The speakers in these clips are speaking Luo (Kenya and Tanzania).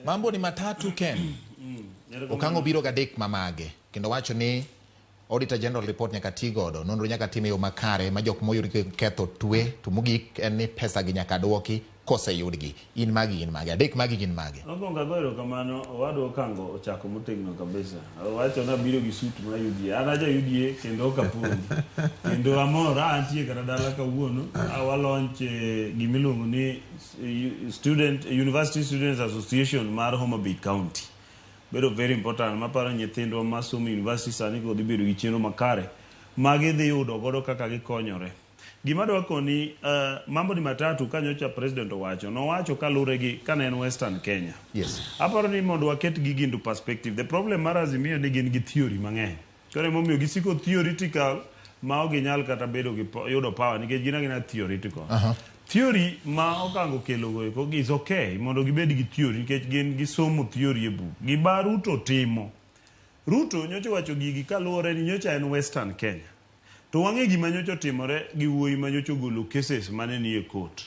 Mambo ni matatu Ken. Okang'o biro gadek mamage kendo wacho ni Auditor General report nyaka ti godo, nonro nyaka tim e yo makare ma jok moyud gi ketho twe, to mogik en ni pesa gi nyaka dwoki koseyudgi. In magi gin mage? Adek magi gin mage? Mokwongo ago erokamano, owadwa Okango ochako motegno kabisa. Owacho ni abiro gi suit mar UDA. An aja UDA kendo ok apondi. Kendo amor, a antie kata dala kawuono, a wa launch gima iluongo ni Student, University Students Association mar Homa Bay County. Bedo very important, maparo nyithindwa masomo e university sani koro dhi bedo gi chenro makare ma gidhi yudo godo kaka gikonyore. Gima adwa koni, mambo ni matatu ka nyocha president owacho, nowacho kalure gi kane en Western Kenya. Aparo ni mondo waket gigi into perspective, the problem mar Azimio ni gin gi theory mang'eny. Koro emomiyo gisiko theoretical ma ok ginyal kata bedo gi yudo power nikech gin agina theoretical. Theory ma Okango okelo go eko is okay mondo gibed gi theory nikech gin gisomo theory e buk. Gima Ruto timo, Ruto nyocha owacho gigi kaluwore ni nyocha en Western Kenya. To wang'e gima nyocha otimore gi wuoyi ma nyocha ogolo cases mane nie court.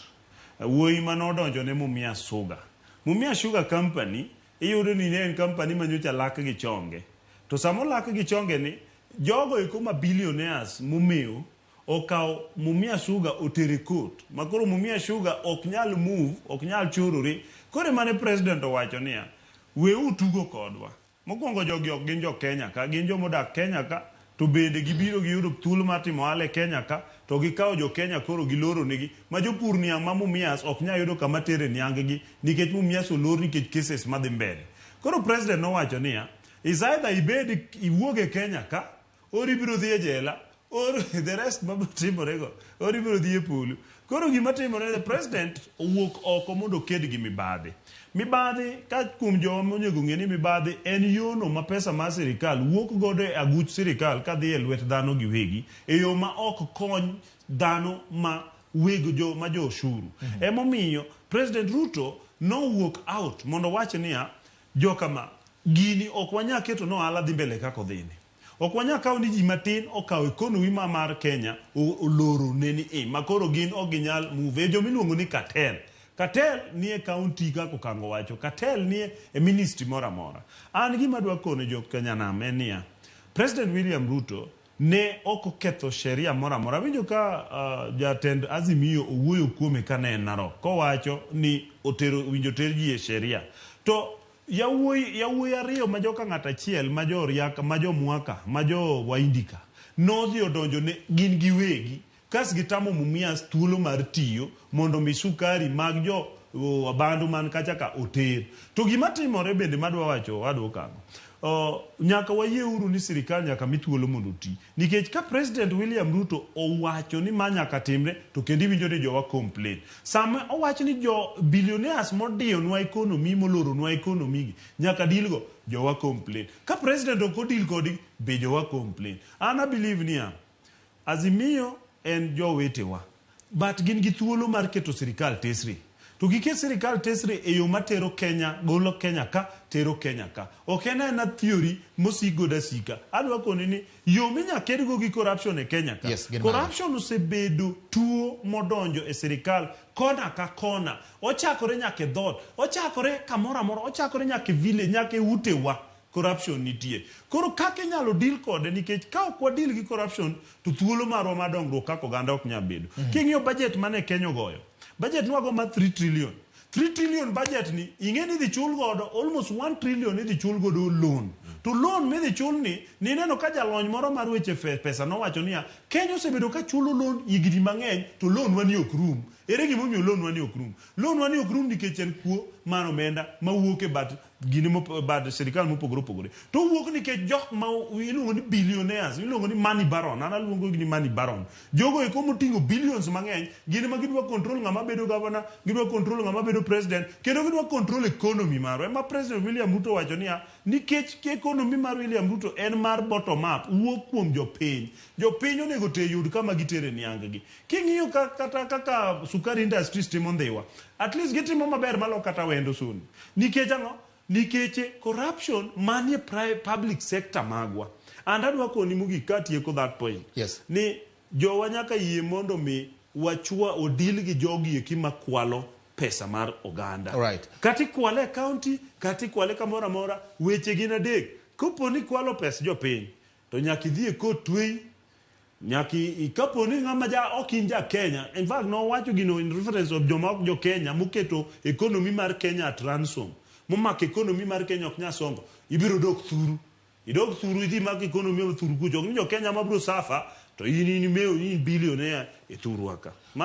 Wuoyi mane odonjo ne Mumias Sugar. Mumias Sugar Company iyudo ni ne en company ma nyocha lak gi chonge. To sama olak gi chonge ni, jogo eko ma billionaires momewo okawo Mumia Sugar otero e court. Ma koro Mumia Sugar ok nyal move, ok nyal chorore. Koro emane president owacho niya, weuru tugo kodwa. Mokwongo jogi ok gin jo Kenya ka, gin joma odak Kenya ka to bende gibiro giyudo thuolo mar timo ohala e Kenya ka to gikawo jo Kenya koro giloro negi ma jopur niang' ma Mumias ok nyal yudo kama tere niang gi nikech Mumias olor nikech cases madhi mbele. Koro president nowacho niya, is either ibed iwuog e Kenya ka or ibiro dhi e jela or the rest mabiro timore go or ibiro dhi e polo. Koro gima timore the president owuok oko mondo oked gi mibadhi. Mibadhi ka kuom jowa monego ng'e ni mibadhi en yono ma pesa mar sirikal wuok godo e aguch sirikal kadhi e lwet dhano giwegi e yo ma ok kony dhano ma weg jo ma jo oshuru. Emomiyo President Ruto nowuok out mondo owach niya, jokama gini ok wanyal keto ni ohala dhi mbele kaka odhini. Ok wanyal kawo ni ji matin okawo economy ma mar Kenya oloro ne ni e ma koro gin ok ginyal move. E joma iluongo ni cartel. Cartel nie county kaka Okang'o wacho. Cartel nie e ministry moro amora. An gima adwa kono jo Kenya nam en niya, President William Ruto ne ok oketho sheria moro amora. Awinjo ka jatend Azimio owuoyo kuome kane en Narok kowacho ni otero winjo ter ji e sheria. To Yawuoyi yawuoyi ariyo ma joka ng'at achiel ma jo Riaka ma jo Mwaka ma jo Waindi ka nodhi odonjo ne gin giwegi kas gitamo Mumias thuolo mar tiyo mondo mi sukari mag jo Abandu man kacha ka oter. To gima timore bende madwa wacho owadwa Okang'o, nyaka wayie uru ni sirikal nyaka mi thuolo mondo oti. Nikech ka President William Ruto owacho ni ma nyaka timre to kendo iwinjo ni jowa complain. Sama owach ni jo billionaires modiyonwa economy moloronwa economy gi nyaka deal go, jowa complain. Ka President ok o deal kodgi be jowa complain. An a believe niya, Azimio en jowetewa but gin gi thuolo mar keto sirikal tesre. To giket sirikal tesre e yo matero Kenya, golo Kenya ka, tero Kenya ka. Ok en aena theory mosik godo asika. Adwa koni ni yo minya kedgo gi corruption e Kenya ka. Yes, gin mage? Corruption osebedo tuo modonjo e sirikal kona ka kona. Ochakore nyaka e dhoot, ochakore kamoro amora, ochakore nyaka e village, nyaka e utewa. Corruption nitie. Koro kaka inyalo deal kode nikech ka ok wa deal gi corruption to thuolo marwa mar dongruok kaka oganda ok nyal bedo. King'iyo budget mane Kenya ogoyo, budget nwago mar 3 trillion. 3 trillion budget ni ing'e ni idhi chul godo almost 1 trillion idhi chul godo loan. To loan midhi chul ni, nineno ka jalony moro mar weche pesa nowacho niya, Kenya osebedo ka chulo loan higni mang'eny to loan wa ni ok rum. Ere gimomiyo loan wa ni ok rum? Loan wa ni ok rum nikech en kuo mar omenda mawuok e bat gini bad sirikal mopogore opogore. To owuok nikech jok ma iluongo ni billionaires, iluongo ni money baron, an aluongo gi ni money baron. Jogo eko moting'o billions mang'eny, gin ema gidwa control ng'ama bedo governor, gidwa control ng'ama bedo president, kendo gidwa control economy marwa. Ema President William Ruto owacho niya, nikech economy mar William Ruto en mar bottom up, wuok kuom jopiny. Jopiny onego te yud kama gitere niang gi. King'iyo kata kaka sukari industries timo Ndhiwa, at least gitimo maber malo kata Wendo Soni. Nikech ang'o? Nikech corruption manie public sector magwa. And adwa koni mogik katieko that point. Ni jowa nyaka yie mondo mi wachwa o deal gi jogi eki makwalo. pesa mar oganda. Alright. Kata ikwale e county, kata ikwale kamoro amora, weche gin adek. Kopo ni ikwalo pes jopiny, to nyaka idhi e court tweyi, nyaka kapo ni ng'ama ja ok in ja Kenya, in fact nowacho gino in reference of joma ok jo Kenya moketo economy mar Kenya at ransom, momako economy mar Kenya ok nyal songo, ibiro dok thuru. Idok thuru idhi mak economy mar thuru kucho. Ok ni jo Kenya ma biro suffer, to in in mewo, in billionaire e thurwa ka. Mano